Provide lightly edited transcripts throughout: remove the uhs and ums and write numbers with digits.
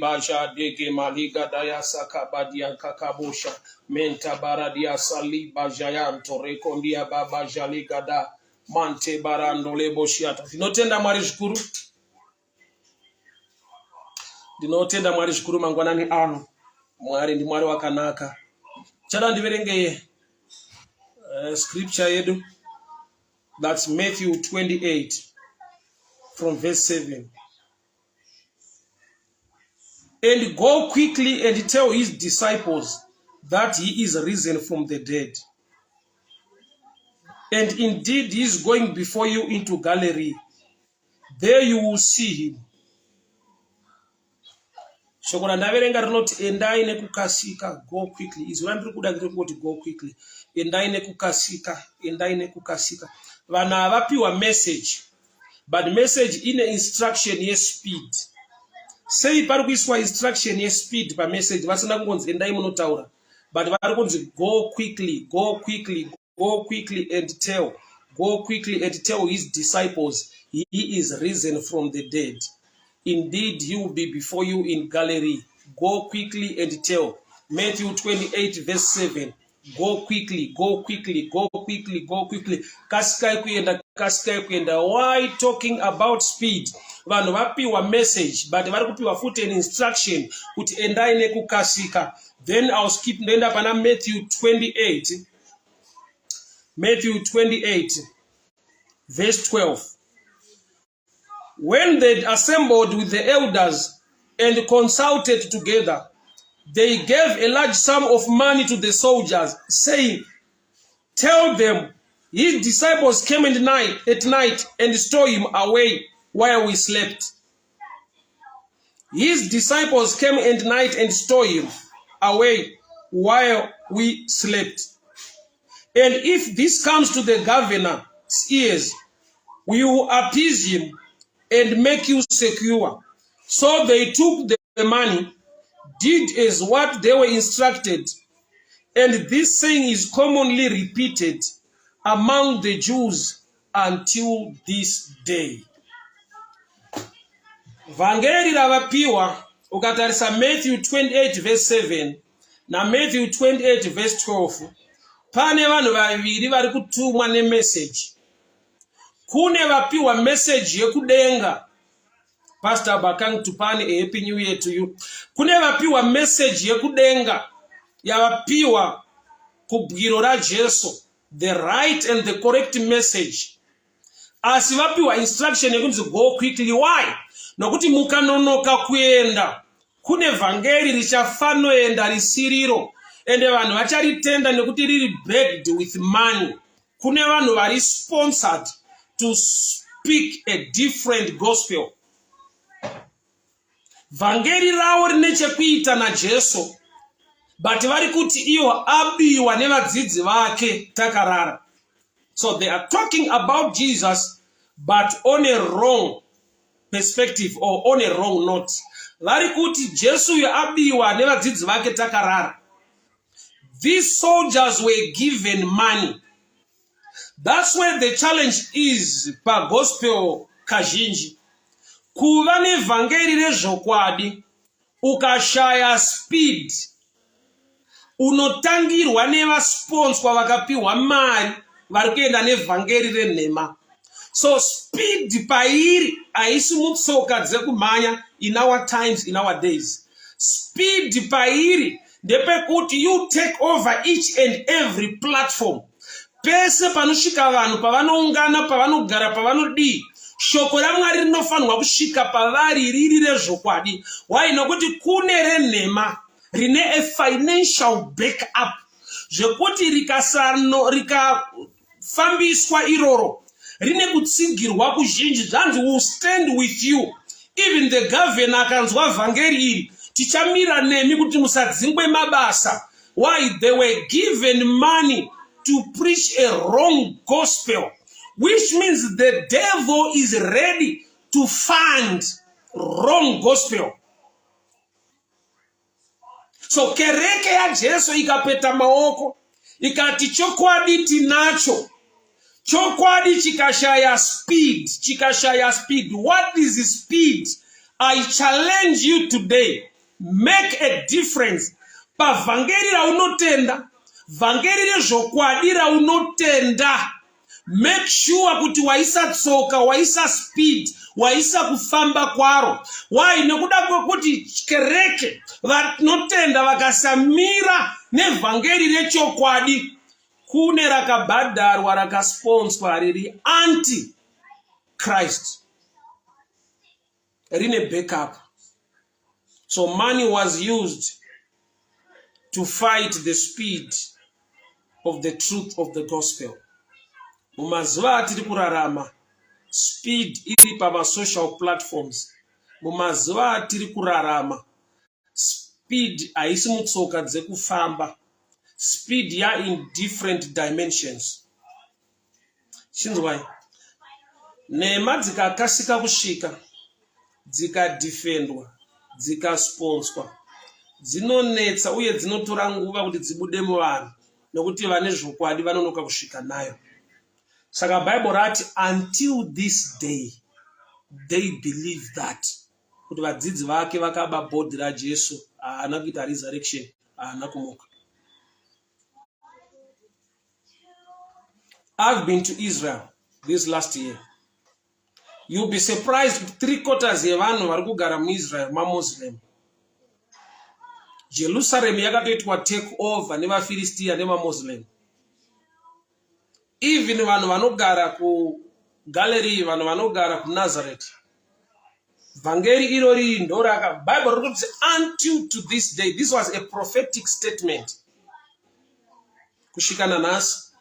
Basha dege maliga dayasa kabadia kakabosha menta baradia saliba jayanto rekondia baba jaligada mante barando leboshiata. Ndinotenda Mwari zvikuru, ndinotenda Mwari zvikuru mangwanani ano. Mwari ndi Mwari wakanaka. Chada ndiverenge scripture yedu, that's Matthew 28 from verse 7. "And go quickly and tell his disciples that he is risen from the dead. And indeed, he is going before you into Galilee. There you will see him." Shoko randaverenga rinoti endai nekukasika, go quickly. Izwi randiri kuda ndiri kungoti go quickly. Endai nekukasika, endai nekukasika. Vanhu havapiwa message, but message ine instruction yespeed. Sei pari kuiswa instruction yespeed pamessage, vasina kungonzi endai munotaura, but vari kunzi go quickly, go quickly, go quickly and tell, go quickly and tell his disciples he is risen from the dead. Indeed, he will be before you in Galilee. Go quickly and tell. Matthew 28 verse 7. Go quickly, go quickly, go quickly, go quickly. Kasikai kuenda, kasikai kuenda. Why talking about speed? Vanhu vapiwa message, but vari kupiwa futi an instruction kuti endai nekukasika. Then I'll skip, ndoenda pana Matthew 28, Matthew 28 verse 12. "When they assembled with the elders and consulted together, they gave a large sum of money to the soldiers, saying, 'Tell them, his disciples came at night and stole him away while we slept. His disciples came at night and stole him away while we slept. And if this comes to the governor's ears, we will appease him and make you secure.' So they took the money, did as what they were instructed. And this saying is commonly repeated among the Jews until this day." Vhangeri ravapiwa, ukatarisa Matthew 28 verse 7 naMatthew 28 verse 12, pane vanhu vaviri vari kutumwa nemeseji. Kune vapiwa meseji yekudenga. Pastor Bakang Tupani, a happy new year to you. Kune vapiwa meseji yekudenga yavapiwa kubwiro raJesu, the right and the correct message, asi vapiwa instruction yekunzi go quickly. Why? Nokuti mukanonoka kuenda, kune vhangeri richafanoenda risiriro, ende vanhu vacharitenda nekuti riri backed with money. Kune vanhu vari sponsored to speak a different gospel. Vhangeri ravo rine chekuita naJesu, but vari kuti iwo abiwa nevadzidzi vake takarara. So they are talking about Jesus, but on a wrong perspective or on a wrong note. Vari kuti Jesu uyo abiwa nevadzidzi vake takarara. These soldiers were given money. That's where the challenge is pagospel. Kazhinji kuva nevhangeri rezvokwadi, ukashaya speed, unotangirwa nevasponsorwa vakapiwa mari vari kuenda nevhangeri renhema. So speed pairi haisi mutsoka dzekumhanya. In our times, in our days, speed pairi ndepekuti you take over each and every platform. Pese panosvika vanhu, pavanoungana, pavanogara, pavanodii, shoko raMwari rinofanirwa kusvika pavari riri rezvokwadi. Why? Nokuti kune renhema rine a financial backup, zvekuti rikafambiswa iroro rine kutsigirwa kuzhinji. Zvanzi, "Will stand with you." Even the governor akanzwa vhangeri iri, "Tichamira nemi kuti musadzingwe mabasa." Why? They were given money to preach a wrong gospel, which means the devil is ready to fund wrong gospel. So kereke yaJesu ikapeta maoko ikati chokwadi tinacho, chokwadi chikashaya speed, chikashaya speed. What is speed? I challenge you today. Make a difference pavhangeri raunotenda, vhangeri rezvokwadi raunotenda. Make sure kuti waisa tsoka, waisa speed, waisa kufamba kwaro. Why? Nekuda kwekuti kereke vanotenda vakasamira nevhangeri rechokwadi, kune rakabhadharwa rakasponswa riri anti Christ, rine backup. So money was used to fight the speed of the truth of the gospel. Mumazuva atiri kurarama, speed iri pamasocial platforms. Mumazuva atiri kurarama, speed haisi mutsoka dzekufamba. Speed ya in different dimensions. Chinzwai, nhema dzikakasika kusvika, dzikadhifendwa, dzikasponswa, dzinonetsa uye dzinotora nguva kuti dzibude muvanhu nokuti vane zvokwadi vanonoka kusvika nayo. Saka Bible rati until this day they believe that kuti vadzidzi vake vakaba bhodhi raJesu, haana kuita resurrection, haana kumuka. I've been to Israel this last year. You'll be surprised kuti 3/4 yevanhu vari kugara muIsrael maMuslim. Jerusalem yakatoitwa take over nevaFiristia nemaMuslim. Even vanhu vanogara kuGalilee, vanhu vanogara kuNazareth, vhangeri irori ndoraka Bible riri kuti until to this day. This was a prophetic statement. Kusvika nanhasi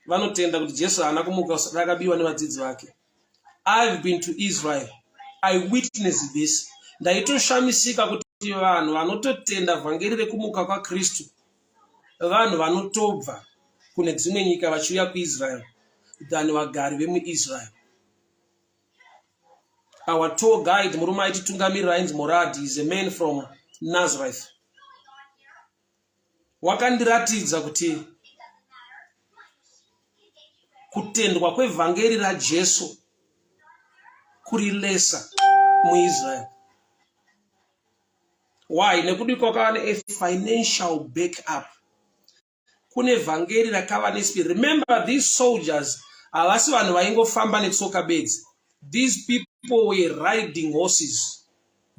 vanotenda kuti Jesu haana kumuka, rakabiwa nevadzidzi vake. I've been to Israel, I witnessed this. Ndaitoshamisika kuti vanhu vanototenda vhangeri rekumuka kwaKristu, vanhu vanotobva kune dzimwe nyika vachiuya kuIsrael than vagari vemuIsrael. Our tour guide, murume aititungamirira ainzi Morad, is a man from Nazareth. Wakandiratidza kuti kutendwa kwevhangeri raJesu kuri lesa muIsrael. Why? Nekuti kwakava nefinancial backup. Kune vhangeri rakava nespeed. Remember, these soldiers havasi vanhu vaingofamba netsoka bedzi. These people were riding horses.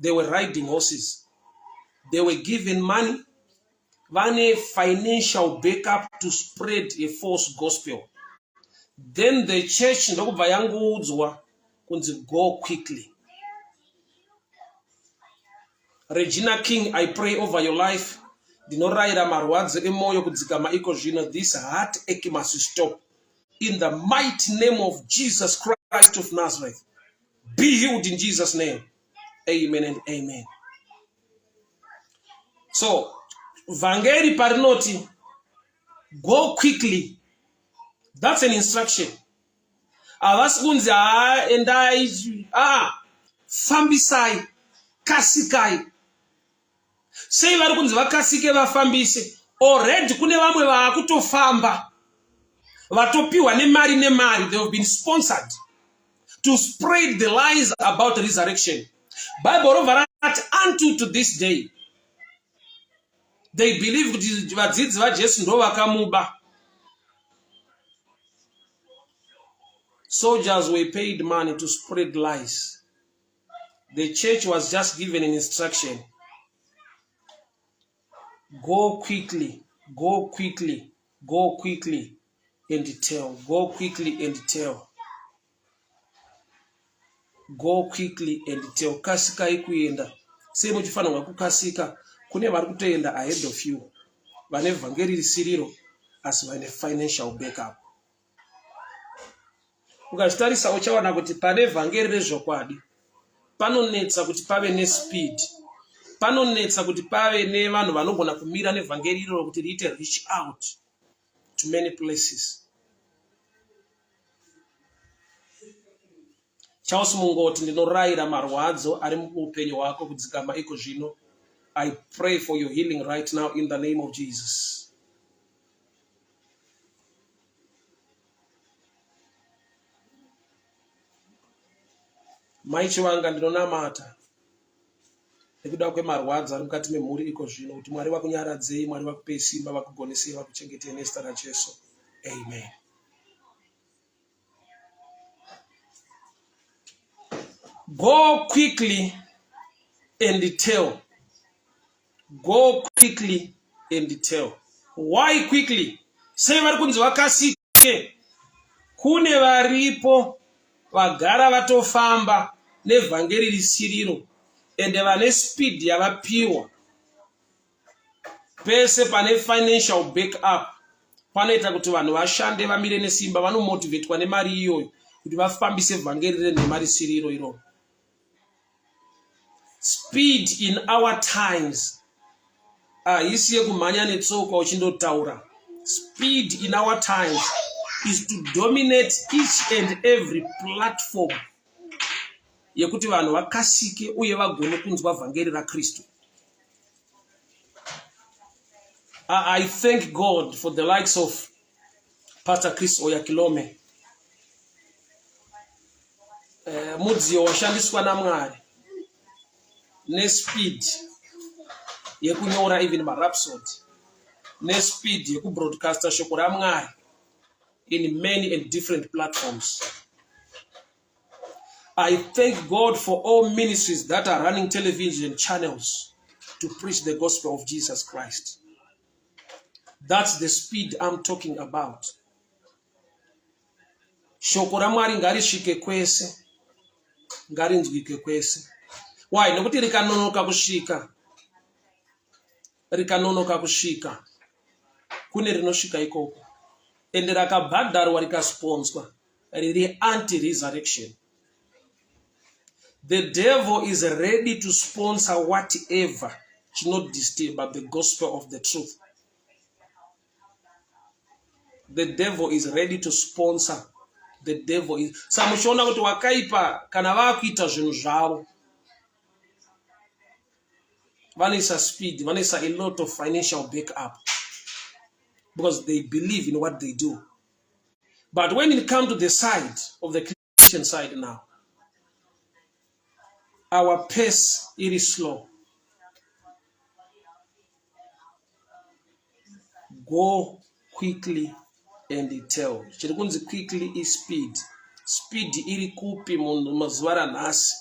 They were riding horses. They were given money, vane financial backup to spread a false gospel. Then the church ndokubva yangoudzwa kunzi go quickly. Regina King, I pray over your life. Ndinorayira marwadzo emoyo kudzikama iko zvino. This heartache must stop. In the mighty name of Jesus Christ of Nazareth. Be healed in Jesus' name. Amen and amen. So, vhangeri parinoti go quickly, that's an instruction. Havasi kunzi haa endai, aa fambisai, kasikai. Sei vari kunzi vakasike vafambise? Already kune vamwe vaakutofamba vatopiwa nemari nemari. They have been sponsored to spread the lies about resurrection. Bible robva rati unto to this day they believe kuti vadzidzi vaJesu ndo vakamuba. Soldiers were paid money to spread lies. The church was just given an instruction. Go quickly, go quickly, go quickly and tell. Go quickly and tell. Go quickly and tell. Kasikai kuenda. Sei muchifanirwa kukasika? Kune vari kutoenda ahead of you. Vane vhangeri risiriro asi vane financial backup. Ukazvitarisa uchawana kuti pane vhangeri rezvokwadi panonetsa kuti pave nespeed, panonetsa kuti pave nevanhu vanogona kumira nevhangeri iroro kuti riite reach out to many places. Charles Mungoti, ndinorayira marwadzo ari muupenyu hwako kudzikama iko zvino. I pray for your healing right now in the name of Jesus. Mai Chivanga, ndinonamata. nekuda kwemarwadzo ari mukati memhuri iko zvino kuti Mwari vakunyaradzei, Mwari vakupei simba, vakugonesei, vakuchengetei nezita raJesu. Amen. Go quickly and tell. Go quickly and tell. Why quickly? Sei vari kunzi vakasike? Kune varipo vagara vatofamba nevhangeri risiriro ende vane speed yavapiwa pese pane financial back up panoita kuti vanhu vashande vamire nesimba vanomotivetwa nemari iyoyo kuti vafambise vhangeri renhema risiriro iroro Speed in our times haisi yekumhanya netsoka uchindotaura. Speed in our times is to dominate each and every platform yekuti vanhu vakasike uye vagone kunzwa vhangeri raKristu. I thank God for the likes of Pastor Chris Oyakilome. Eh, mudziyo washandiswa naMwari nespeed yekunyora even marapsod nespeed yekubroadcaster shoko raMwari in many and different platforms. I thank God for all ministries that are running television channels to preach the gospel of Jesus Christ. That's the speed I'm talking about. Shoko raMwari ngarisvike kwese, ngarinzwike kwese. Why? Nekuti rikanonoka kusvika, rikanonoka kusvika kune rinosvika ikoko, ende rakabhadharwa rikasponswa riri anti resurrection. The devil is ready to sponsor whatever chinodisturba the gospel of the truth. The devil is ready to sponsor. The devil is sa muchiona kuti wakaipa kana vakuita zvinhu zvavo vanoisa speed, vanoisa a lot of financial backup because they believe in what they do. But when it comes to the side of the Christian side now, our pace it is slow. Go quickly and tell. Chiri kunzi quickly is speed. Speed iri kupi munhu mazuva ranhasi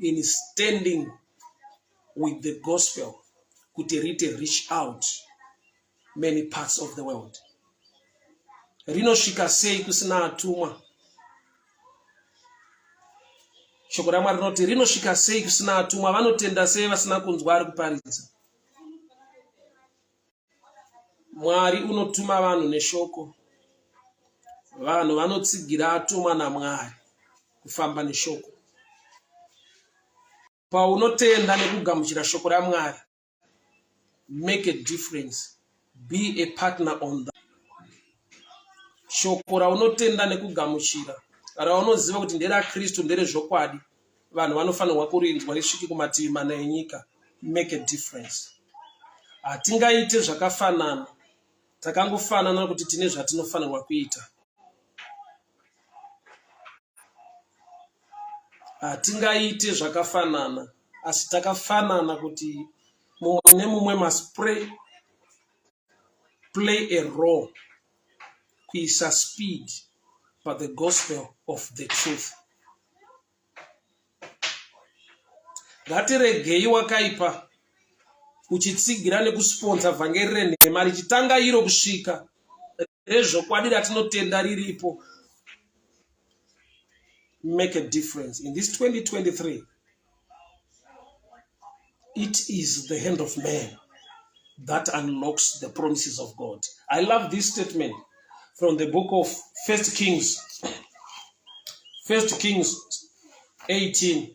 in standing with the gospel kuti riite reach out many parts of the world. Rinosvika sei kusina atumwa? Shoko raMwari rinoti rinosvika sei kusina atumwa? Vanotenda sei vasina kunzwa ari kuparidza? Mwari unotuma vanhu neshoko. Vanhu vanotsigira atumwa naMwari kufamba neshoko. Paunotenda nekugamuchira shoko raMwari, make a difference, be a partner on that. Shoko raunotenda nekugamuchira, raunoziva kuti nderaKristu, nderezvokwadi, vanhu vanofanirwa kurinzwa risvike kumativi mana enyika. Make a difference. Hatingaite zvakafanana, takangofanana kuti tine zvatinofanirwa kuita. Hatingaite zvakafanana asi takafanana kuti mumwe nemumwe must pray, play a role kuisa speed pa the gospel of the truth. Ngatiregei wakaipa uchitsigira nekusponsa vhangeri renhema richitanga iro kusvika rezvokwadi ratinotenda riripo. Make a difference in this 2023. It is the hand of man that unlocks the promises of God. I love this statement from the book of First Kings. First Kings 18.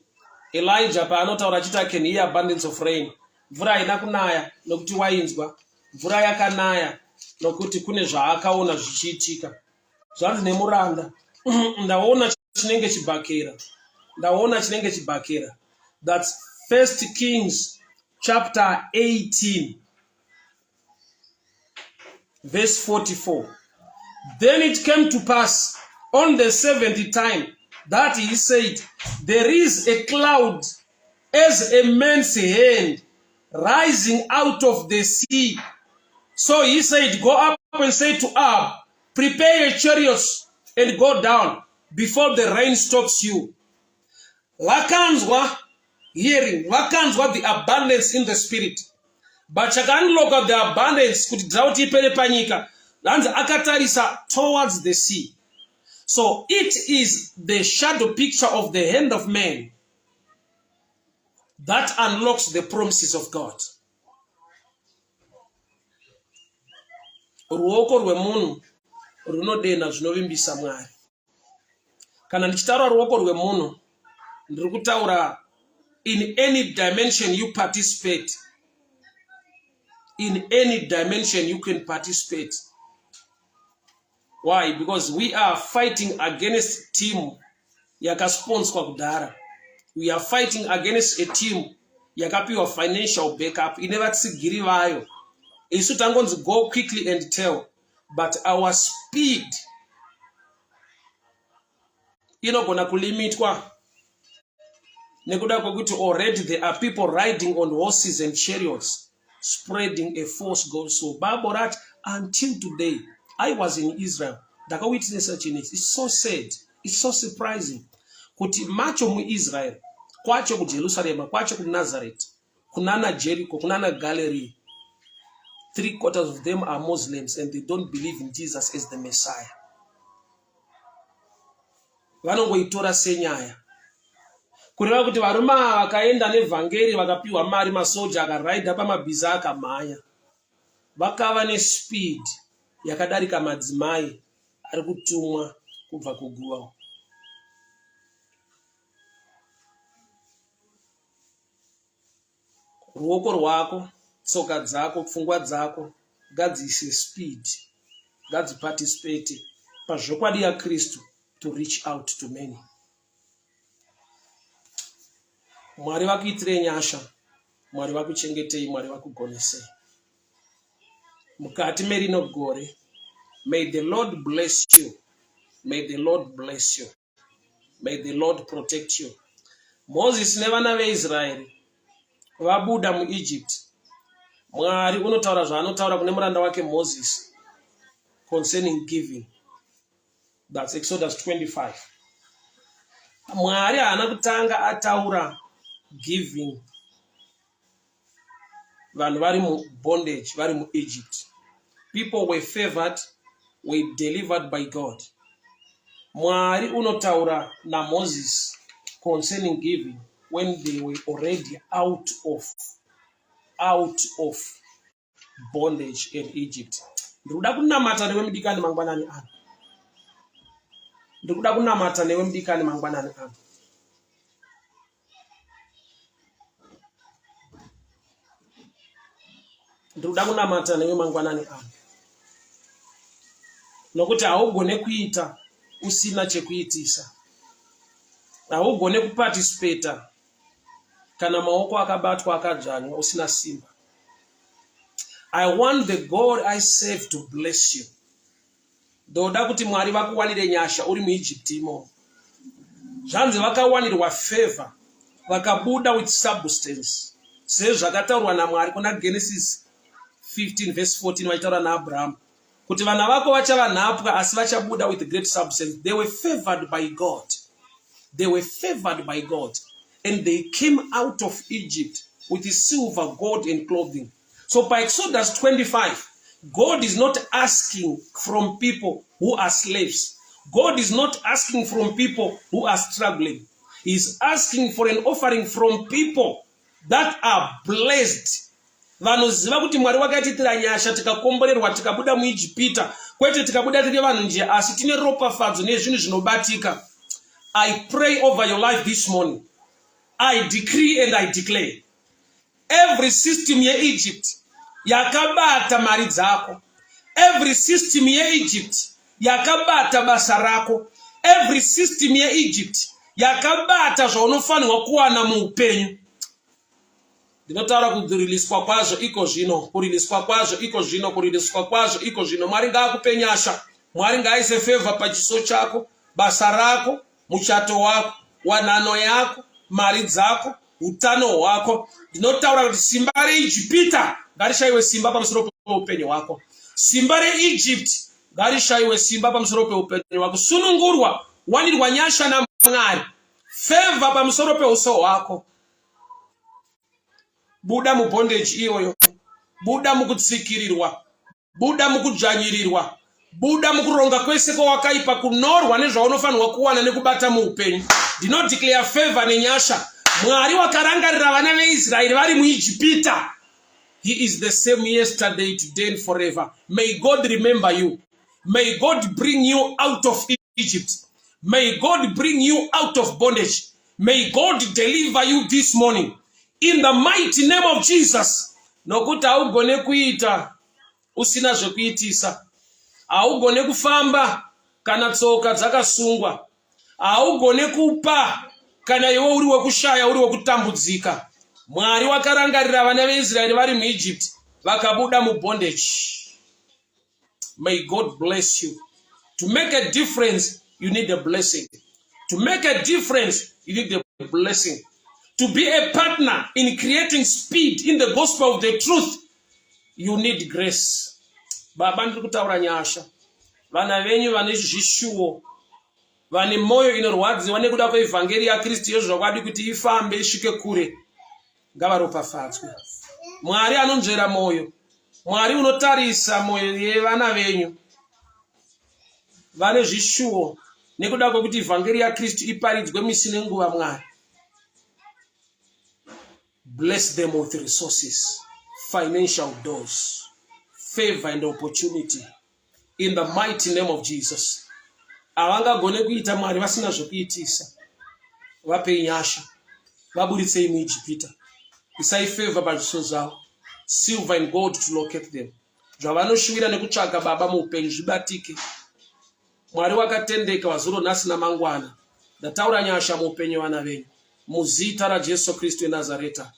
Elijah paanotaura achiti I can hear abundance of rain. Mvura haina kunaya nokuti wainzwa. Mvura yakanaya nokuti kune zvaakaona zvichiitika. Zvanzi nemuranda, ndaona chinenge chibhakera. Ndaona chinenge chibhakera. That's First Kings chapter 18 verse 44. Then it came to pass on the seventh time that he said, there is a cloud as a man's hand rising out of the sea. So he said, Go up and say to Ahab, Prepare your chariots and go down before the rain stops you. Vakanzwa hearing, vakanzwa the abundance in the spirit. But chakaunlocka the abundance kuti drought ipere panyika, hanzi akatarisa towards the sea. So it is the shadow picture of the hand of man that unlocks the promises of God. Ruoko rwemunhu runodenha zvinovimbisa Mwari. Kana ndichitaura ruoko rwemunhu, ndiri kutaura in any dimension you participate. In any dimension you can participate. Why? Because we are fighting against team yakasponswa kudhara. We are fighting against a team yakapiwa financial backup ine vatsigiri vayo. Isu tangonzi go quickly and tell, but our speed inogona kulimitwa nekuda kwekuti already there are people riding on horses and chariots spreading a false gospel. Bible rati until today I was in Israel ndakawitnessa chinhu ichi. It's so sad, it's so surprising kuti macho muIsrael kwacho kuJerusarema kwacho kuNazareth kunana Jericho kunana Galilee 3/4 of them are Muslims and they don't believe in Jesus as the Messiah. Vanongoitora senyaya kureva kuti varume ava vakaenda nevhangeri vakapiwa mari masoja akaraidha pamabhiza akamhanya vakava nespeed yakadarika madzimai ari kutumwa kubva kuguva. Ruoko rwako, tsoka dzako, pfungwa dzako ngadziise speed, ngadziparticipate pazvokwadi yaKristu to reach out to many. Mwari vakuitirei nyasha, Mwari vakuchengetei, Mwari vakugonesei. Mukati merino gore, may the Lord bless you. May the Lord bless you. May the Lord protect you. Moses nevana veIsraeri vabuda muEgypt. Mwari unotaura zvaanotaura kune muranda wake Moses concerning giving. That's Exodus 25. Mwari haana kutanga ataura giving vanhu vari mubondage vari muEgypt. People were favored, were delivered by God. Mwari unotaura naMoses concerning giving when they were already out of bondage in Egypt. Ndiri kuda kunamata newe mudikani mangwanani ano. Ndiri kuda kunamata newe mudikani mangwanani ano. Ndiri kuda kunamata newe mangwanani ano. Nokuti haugone kuita usina chekuitisa. Haugone kuparticipata kana maoko akabatwa akadzvanywa usina simba. I want the God I serve to bless you. Ndoda kuti Mwari vakuwanire nyasha uri muEgypt imomo. Zvanzi vakawanirwa favor vakabuda with substance sezvakataurwa naMwari kuna Genesis 15 verse 14 vachitaura naAbraham kuti vana vako vachava nhapwa asi vachabuda with great substance. They were favored by God. They were favored by God and they came out of Egypt with silver, gold and clothing. So by Exodus 25, God is not asking from people who are slaves. God is not asking from people who are struggling. He is asking for an offering from people that are blessed. Vanoziva kuti Mwari wakatiitira nyasha tikakomborerwa tikabuda muIjipita, kwete tikabuda tiri vanhu nje, asi tine ropafadzo nezvinhu zvinobatika. I pray over your life this morning. I decree and I declare every system yeEgypt yakabata mari dzako, every system yeEgypt yakabata basa rako, every system yeEgypt yakabata zvaunofanirwa kuwana muupenyu, ndinotaura kuriliswa kwazvo iko zvino, kuriliswa kwazvo iko zvino, kuriliswa kwazvo iko zvino. Mwari ngaakupe nyasha, Mwari ngaaise favor pachiso chako, basa rako, muchato wako, wanano yako, mari dzako. utano hwako. Ndinotaura kuti simba reIjipita ngarishayiwe simba pamusoro peupenyu hwako. Simba reEgypt ngarishayiwe simba pamusoro peupenyu hwako. Sunungurwa, wanirwa nyasha naMwari. Favor pamusoro peuso hwako. Buda mubondage iyoyo. Buda mukutsikirirwa. Buda mukudzvanyirirwa. Buda mukuronga kwese kwawakaipa kunorwa nezvaunofanirwa kuwana nekubata muupenyu. Ndinodeclare favor nenyasha. Mwari wakarangarira vana veIsraeri vari muIjipita. He is the same yesterday, today and forever. May God remember you. May God bring you out of Egypt. May God bring you out of bondage. May God deliver you this morning. In the mighty name of Jesus. Nokuti haugone kuita usina zvekuitisa. Haugone kufamba kana tsoka dzakasungwa. Haugone kupa kana iwe uri wekushaya, uri wekutambudzika. Mwari wakarangarira vana veIsraeri vari muEgypt vakabuda mubondage. May God bless you. To make a difference, you need a blessing. To make a difference, you need a blessing. To be a partner in creating speed in the gospel of the truth, you need grace. Baba, ndiri kutaura nyasha. Vana venyu vane zvishuwo, vane mwoyo inorwadziwa nekuda kweevhangeri yaKristu yezvokwadi kuti ifambe isvike kure, ngavaropafadzwe. Mwari anonzvera mwoyo, Mwari unotarisa mwoyo yevana venyu vane zvishuwo nekuda kwekuti vhangeri yaKristu iparidzwe misi nenguva. Mwari, bless them with resources, financial doors, favor and opportunity in the mighty name of Jesus. Havangagone kuita, Mwari, vasina zvokuitisa. Vapei nyasha, vaburitsei muIjipita, isai favor pazviso zvavo, silver and gold to locate them. Zvavanoshuvira nekutsvaga, Baba, muupenyu zvibatike. Mwari wakatendeka wazuro, nhasi namangwana, ndataura nyasha muupenyu vana venyu muzita raJesu Kristu weNazareta.